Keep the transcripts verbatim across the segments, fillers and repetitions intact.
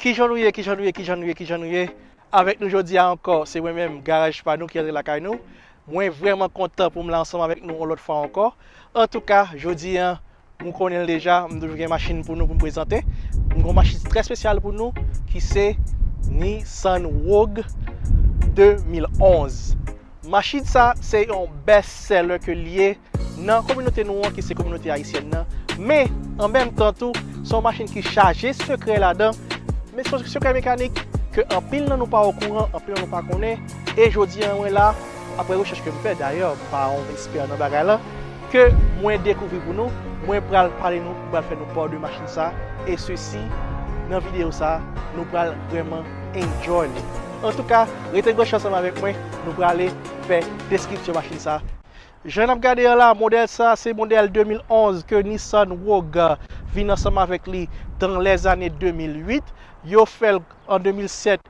Kijan nou ye, kijan nou ye, kijan nou ye, kijan nou ye? Avèk nou jodi a ankò, se mwen menm, Garaj Pa Nou ki antre lakay nou. Mwen vrèman kontan pou m la ansanm avèk nou yon lòt fwa ankò. Antouka, jodi a, nou konnen l deja, m toujou gen machin pou nou pou m prezante. M gen yon machin trè espesyal pou nou, ki se Nissan Rogue de mil onz. Machin sa, se yon best seller ke l ye nan kominote nou an, ki se kominote ayisyèn nan. Men, an menm tan tou, se yon machin ki chaje sekrè ladan. Men se yon sekrè mekanik ke anpil nan nou pa okouran, anpil nan nou pa konnen. E jodi a, mwen la, apre rechèch ke m fè, dayè, m pa yon ekspè nan bagay la, ke mwen dekouvri pou nou, mwen pral pale nou, pral fè nou pa de machin sa, e sesi, nan videyo sa, nou pral vrèman enjoy li. Antouka, rete branche ansanm avèk mwen, nou prale fè deskripsyon machin sa. Jan n ap gade an la, modèl sa, se modèl de mil onz ke Nissan Rogue vin ansanm avèk li dans les années de mil huit. Yo fè l an de mil sèt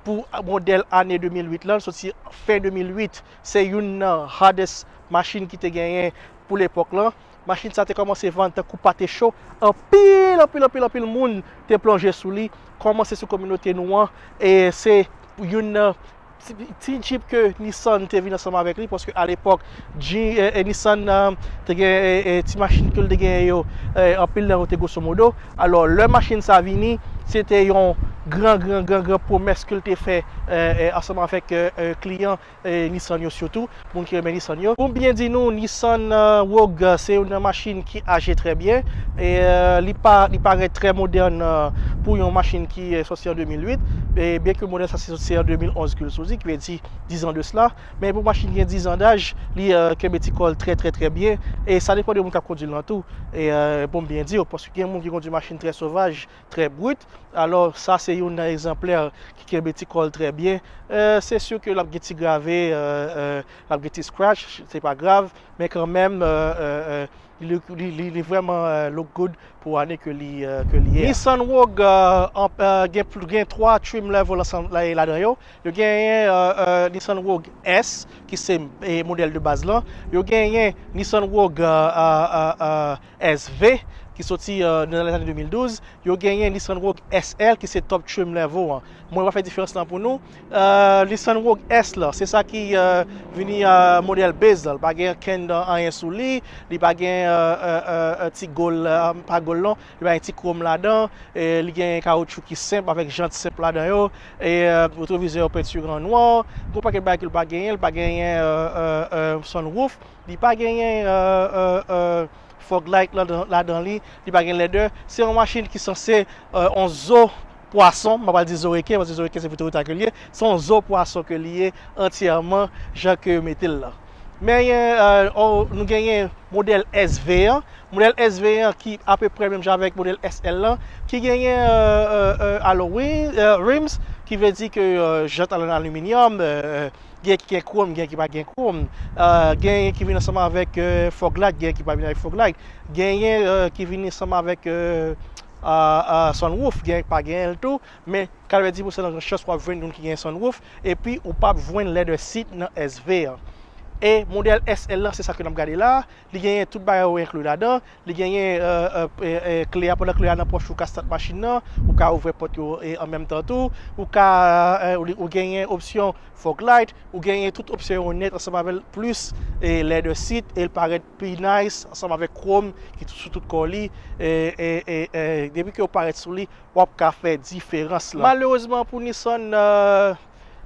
pou modèl ane de mil huit lan, soti fen de mil huit, se youn nan hardest machin ki te genyen pou lepòk lan. Machin sa te kòmanse vann tankou pate cho. Anpil, anpil, anpil, anpil moun te plonje sou li. Kòmanse sou kominote nou an. E se youn nan ti, ti Jeep ke Nissan te vin ansanm avèk li, paske alepòk, G, e, e Nissan, e, te gen, e, e, ti machin ke l te genyen yo, e, anpil nan yo te gwoso modo. Alò, lè machin sa vini, se te yon gran, gran, gran, gran pwomès ke l te fè, e, e, ansanm avèk, e, e, kliyan, e, Nissan yo sitou, moun ki renmen Nissan yo. Pou m byen di nou, Nissan, e, Rogue, se youn nan machin ki aje trè byen. E, e, li pa, li parèt trè modèn, e, pou yon machin ki, e, sòti an de mil huit. E, byenke modèl sa se sòti an de mil onz ke l soti, ki vle di diz an de sela. Men pou machin gen diz an daj, li, e, kenbe ti kò l trè, trè, trè byen. E sa depann de moun k ap kondwi l lan tou. E, e, pou m byen di w, paske gen moun ki kondwi machin trè sovaj, trè brit. Alò, sa se youn nan egzanplè ki kenbe ti kò l trè byen. E, se si ke l ap gen ti grave, e, e, l ap gen ti scratch, se pa grav, men kanmenm, e, e, e, li, li, li, li vrèman, e, look good pou ane ke li, e, ke li ye a. Nissan Rogue, e, an, e, gen pl-, gen twa trim level ansanm la, ladan yo. Yo genyen, e, e, Nissan Rogue S, ki se, e, modèl de baz lan. Yo genyen Nissan Rogue, e, e, e, e, S V, ki soti, e, nan lane de mil douz. Yo genyen Nissan Rogue S L, ki se top trim level an. Mwen va fè diferans lan pou nou. E, Nissan Rogue S la, se sa ki, e, vini, e, modèl base la. Li pa gen kenn anyen sou li. Li pa gen, e, e, e, e, ti gol, e, pa gol non. Li pa gen ti krom ladan. E, li gen kawotchou ki senp, avèk jant senp ladan yo. E, e, retwovizè yo penti an nwa. Gon pakèt bagay ke l pa genyen. Li pa genyen, e, e, e, sunroof. Li pa genyen, e, e, e, fog light ladan, ladan li. Li pa gen lèdè. Se yon machin ki sanse, e, on zo pwason. M pa pral di zo reken, paske zo reken se Vitorita ke l ye. Se yon zo pwason ke li ye antyèman, jan ke yo mete l lan. Men, e, o, nou genyen modèl S V an. Modèl S V an ki apeprè menm jan avèk modèl S L lan, ki genyen, e, e, e, alloy, e, rims, ki vle di ke, e, jant an aliminyòm, e, e, gen ki gen krom, gen ki pa gen krom. E, genyen ki vin ansanm avèk, e, fog light, gen ki pa vin avèk fog light. Genyen, e, ki vin ansanm avèk, e, e, e, sunroof, gen ki pa genyen l tou. Men katrevenndis pousan nan gran chans w ap jwenn youn ki gen sunroof. Epi ou p ap jwenn leather seat nan S V an. E modèl S L lan, se sa ke n ap gade la. Li genyen tout bagay yo enkli ladan. Li genyen, e, e, e, e, kle a, pandan kle a nan pòch ou, ou ka start machin nan, ou ka ouvè pòt yo, e, an menm tan tou. Ou ka, e, ou, ou genyen opsyon fog light, ou genyen tout opsyon yo nèt ansanm avè l, plis, e, leather seat, e l parèt pi nice ansanm avèk krom ki tou, sou tout kò li. E, e, e, e, depi ke w parèt sou li, w ap ka fè diferans lan. Malerezman pou Nissan, e,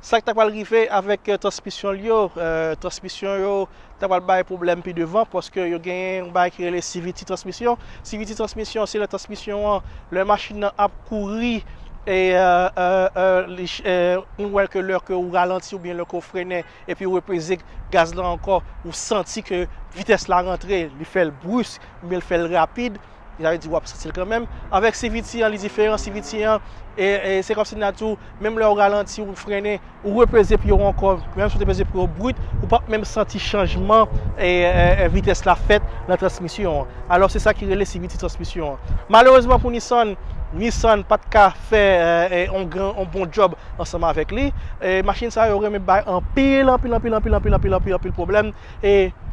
sa k ta pral rive avèk, e, transmisyon l yo, e, transmisyon yo ta pral bay pwoblèm pi devan, paske yo genyen yon bagay ki rele C V T transmisyon. C V T transmisyon, se lè transmisyon an, lè machin nan ap kouri, e, e, e, e, li ch-, e, ou wè ke lè ke ou ralanti oubyen lè ke ou frennen, epi ou repeze gaz lan ankò, ou santi ke vitès la rantre, li fè l brisk, oubyen l fè l rapid, sa vle di w ap santi l kanmenm. Avèk C V T an, li diferan. C V T an, e, e, se kòmsi n a di w, menm lè w ralanti, ou frennen, ou repeze pye w ankò, menm si w te peze pye w brit, ou p ap menm santi chanjman, e, e, e, vitès la fèt nan transmisyon an. Alò, se sa ki rele C V T transmisyon an. Malerezman pou Nissan, Nissan pa t ka fè, e, e, on gran, on bon djòb ansanm avèk li. E, machin sa yo renmen bay anpil, anpil, anpil, anpil pwoblèm. E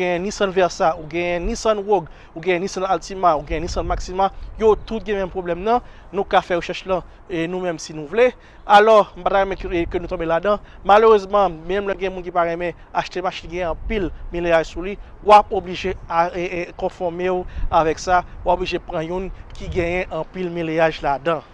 genyen Nissan Versa, ou genyen Nissan Rogue, ou genyen Nissan Altima, ou genyen Nissan Maxima, yo tout gen menm pwoblèm nan. Nou ka fè rechèch lan e nou menm si nou vle. Alò, m pa ta renmen ke, ke nou tonbe ladan. Malerezman, menm lè gen moun ki pa renmen achte machin ki gen anpil mileyaj sou li, w ap oblije a- e- e- konfòme w avèk sa, w ap oblije pran youn ki genyen anpil mileyaj ladan.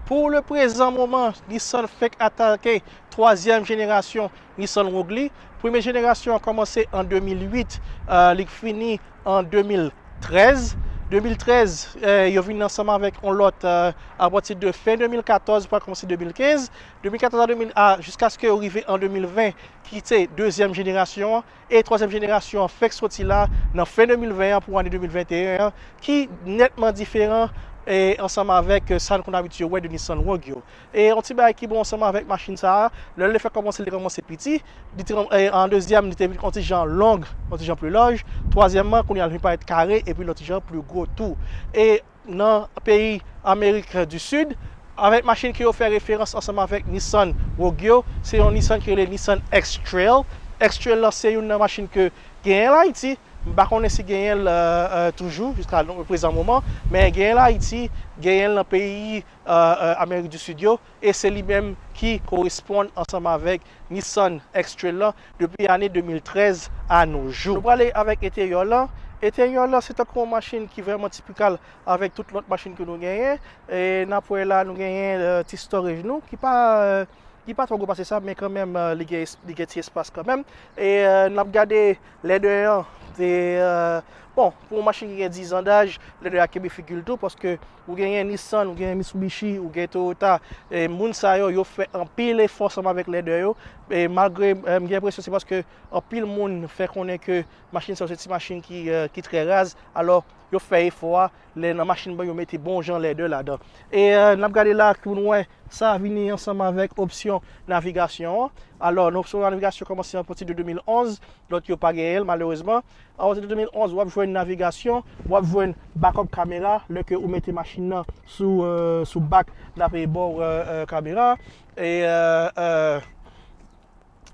Pou le prezan moman, Nissan fenk atake twazyèm jenerasyon Nissan Rogue li. Premye jenerasyon an kòmanse an de mil uit, euh, li fini an de mil trèz. De mil trèz, euh, yo vin ansanm avèk yon lòt, euh, apati de fen de mil katòz pou al kòmanse de mil kenz. De mil katòz a de mil, a, jiskaske yo rive an de mil ven, ki se dezyèm jenerasyon an. E twazyèm jenerasyon an fèk soti la nan fen de mil ven an pou ane de mil venteyen an, ki nètman diferan, e, ansanm avèk, e, sa n konn abitye wè de Nissan Rogue yo. E yon ti bagay ki bon ansanm avèk machin sa a, lè l te fèk kòmanse, li te kòmanse piti, li te, e, an dezyèm, li te yon ti jan long, yon ti jan pli laj. Twazyèmman, kounye a l vin parèt kare, epi l yon ti jan pli gwo tou. E nan peyi Amerik di Sid, avèk machin ke yo fè referans ansanm avèk Nissan Rogue yo, se yon Nissan ki rele Nissan X-Trail. X-Trail lan se youn nan machin ke genyen l Ayiti. M pa konnen si genyen l, euh, euh, toujou, jiska prezan moman, men genyen l Ayiti, genyen l nan peyi, euh, euh, Amerik di Sid yo, e se li menm ki koresponn ansanm avèk Nissan X-Trail lan depi ane de mil trèz a nos jours. Nou prale avèk enteryè lan. Enteryè lan, se tankou yon machin ki vrèman tipikal avèk tout lòt machin ke nou genyen. E n ap wè la, nou genyen, euh, ti storage nou, ki pa, euh, li pa twò gwo pase sa, men kanmenm, euh, li gen, li gen ti espas kanmenm. E, euh, n ap gade lèdè an, se, euh, bon, pou yon machin ki gen diz an daj, lèdè a kenbe figi l tou, paske ou genyen Nissan, ou genyen Mitsubishi, ou gen Toyota, e moun sa yo, yo fè anpil efò ansanm avèk lèdè yo. E malgre, euh, m gen enpresyon se paske anpil moun fè konnen ke machin sa yo se ti machin ki, euh, ki trè raz, alò yo fè efò a, lè nan machin ban yo mete bon jan lèdè ladan. E, euh, n ap gade la pou nou wè sa vini ansanm avèk opsyon navigasyon an. Alò, nan opsyon navigasyon kòmanse apati de de mil onz, lòt yo pa genyen l malerezman. Apati de de mil onz, w ap jwenn navigasyon, w ap jwenn backup kamera, lè ke ou mete machin nan sou, euh, sou bak, l ap ba w, euh, euh, kamera. E, euh, euh,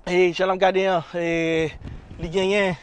e jan n ap gade an, e, li genyen,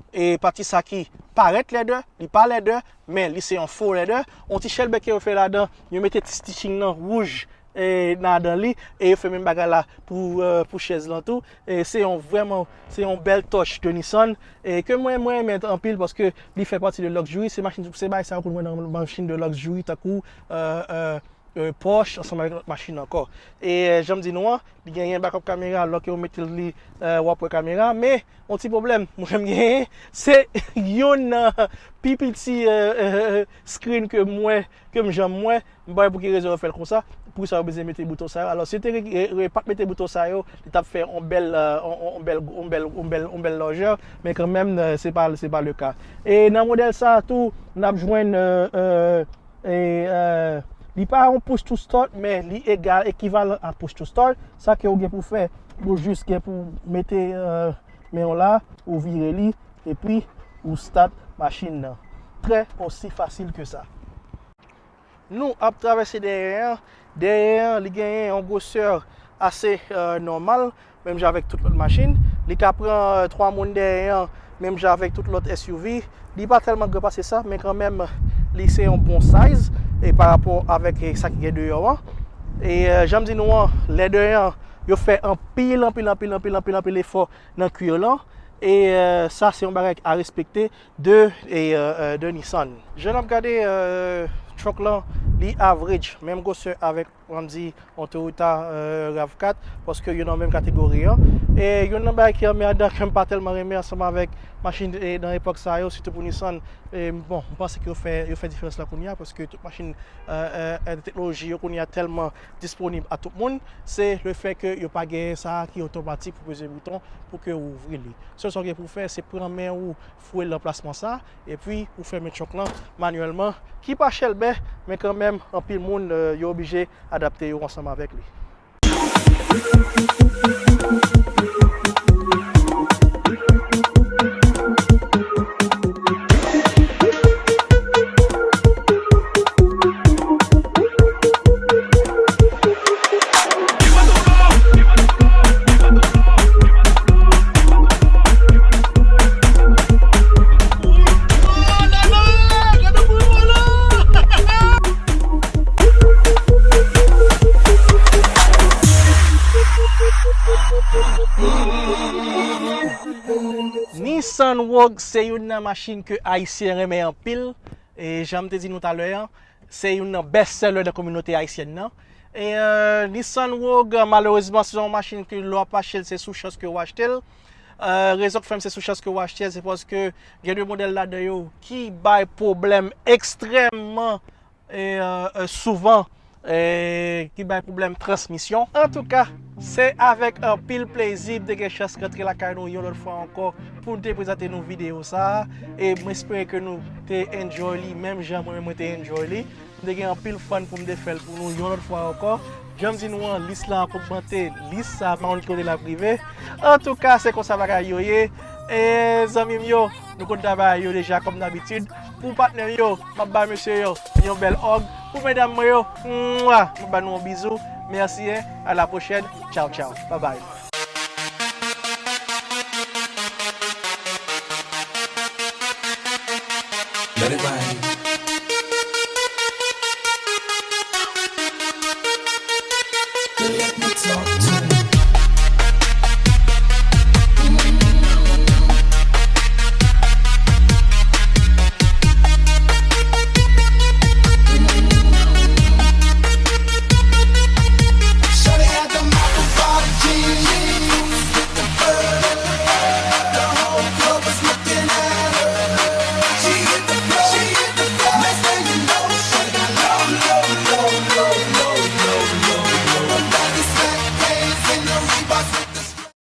e, pati sa ki parèt lèdè, li pa lèdè, men li se yon fo lèdè. Yon ti chèlbè ke yo fè ladan, yo mete ti stitching nan wouj, e, ladan li, e yo fè menm bagay la pou, euh, pou chèz lan tou. E se yon vrèman, se yon bèl touch de Nissan, e ke mwen, mwen renmen anpil paske li fè pati de luxury, se machin, se bagay sa yo konn wè nan machin de luxury, tankou, euh, euh, euh, Porsche ansanm avèk lòt machin ankò. E, euh, jan m di nou an, li genyen backup kamera, lòt ke ou mete li, euh, w ap wè kamera, men yon ti pwoblèm mwen menm genyen, se youn nan pi piti, euh, euh, euh, screen ke m wè, ke m janm wè, m pa wè pou ki rezon yo fè l konsa, poukisa yo bezwen mete bouton sa yo. Alò, si yo te re, re, re, pa t mete bouton sa yo, li t ap fè yon bèl, euh, yon, yon, yon bèl, yon bèl, yon bèl, yon bèl lajè, men kanmenm, euh, se pa, se pa le ka. E nan modèl sa a tou, n ap jwenn, euh, euh, E, euh, li pa yon push to start, men li egal, ekivalan a push to start. Sa ke ou gen pou fè, ou jis gen pou mete, euh, men w la, ou vire li, epi ou start machin nan. Trè osi fasil ke sa. Nou ap travèse dèyè an. Dèyè an, li genyen yon gwosè ase, euh, nòmal, menm jan avèk tout lòt machin. Li ka pran, euh, twa moun dèyè an, menm jan avèk tout lòt S U V. Li pa tèlman gran pase sa, men kanmenm, li se yon bon size e pa rapò avèk, e, sa ki gen deyò an. E, e, jan m di nou an, lè deyò an, yo fè anpil, anpil, anpil, anpil, anpil, anpil efò nan kwi yo lan. E, e, sa se yon bagay a respekte de, e, e, e, de Nissan. Jan n ap gade, e, truck lan, li average, menm gwosè avèk, ann di, yon Toyota, e, rav kat, paske yo nan menm kategori an. E youn nan bagay ki anmèdan ke m pa tèlman renmen ansanm avèk machin, e, nan epòk sa yo, sitou pou Nissan, e, bon, m panse ke yo fè, yo fè diferans la kounye a, paske tout machin, e, e, e, teknoloji yo kounye a tèlman disponib a tout moun, se le fè ke yo pa genyen sa ki otomatik pou peze bouton pou ke ou ouvri li. Sèl sa w gen pou w fè, se pran men ou foure l nan plasman sa, epi ou fèmen truck lan manyèlman, ki pa chèlbè, men kanmenm, anpil moun, e, yo oblije adapte yo ansanm avèk li. Nissan Rogue se youn nan machin ke Ayisyen renmen anpil. E jan m te di nou talè an, se youn nan best seller nan kominote ayisyèn nan. E, e, Nissan Rogue, malerezman, se yon machin ke lè w ap achte l, se sou chans ke w achte l. E, rezon k fè m se sou chans ke w achte l, se paske gen de modèl ladan yo ki bay pwoblèm ekstrèmman, e, e, e, souvan, e, ki bay pwoblèm transmisyon. Antouka, se avèk anpil plezi m te gen chans rantre lakay nou yon lòt fwa ankò pou n te prezante nou videyo sa a. E m espere ke nou te enjoy li menm jan mwen menm mwen te enjoy li. M te gen anpil fun pou m te fè l pou nou yon lòt fwa ankò. Jan m di nou an, lis la ap ogmante, lis sa a pa konn ki kote l ap rive. Antouka, se konsa bagay yo ye. E zanmi m yo, nou konn bagay yo deja kòm dabitid. Pou patnè m yo, m ap ba mesye yo yon bèl hug. Pou medam mwen yo, mwa, m ap ba nou yon bizou. Mèsi, en. A la pwochèn. Tchaw, tchaw. Bye bye. Let it rain.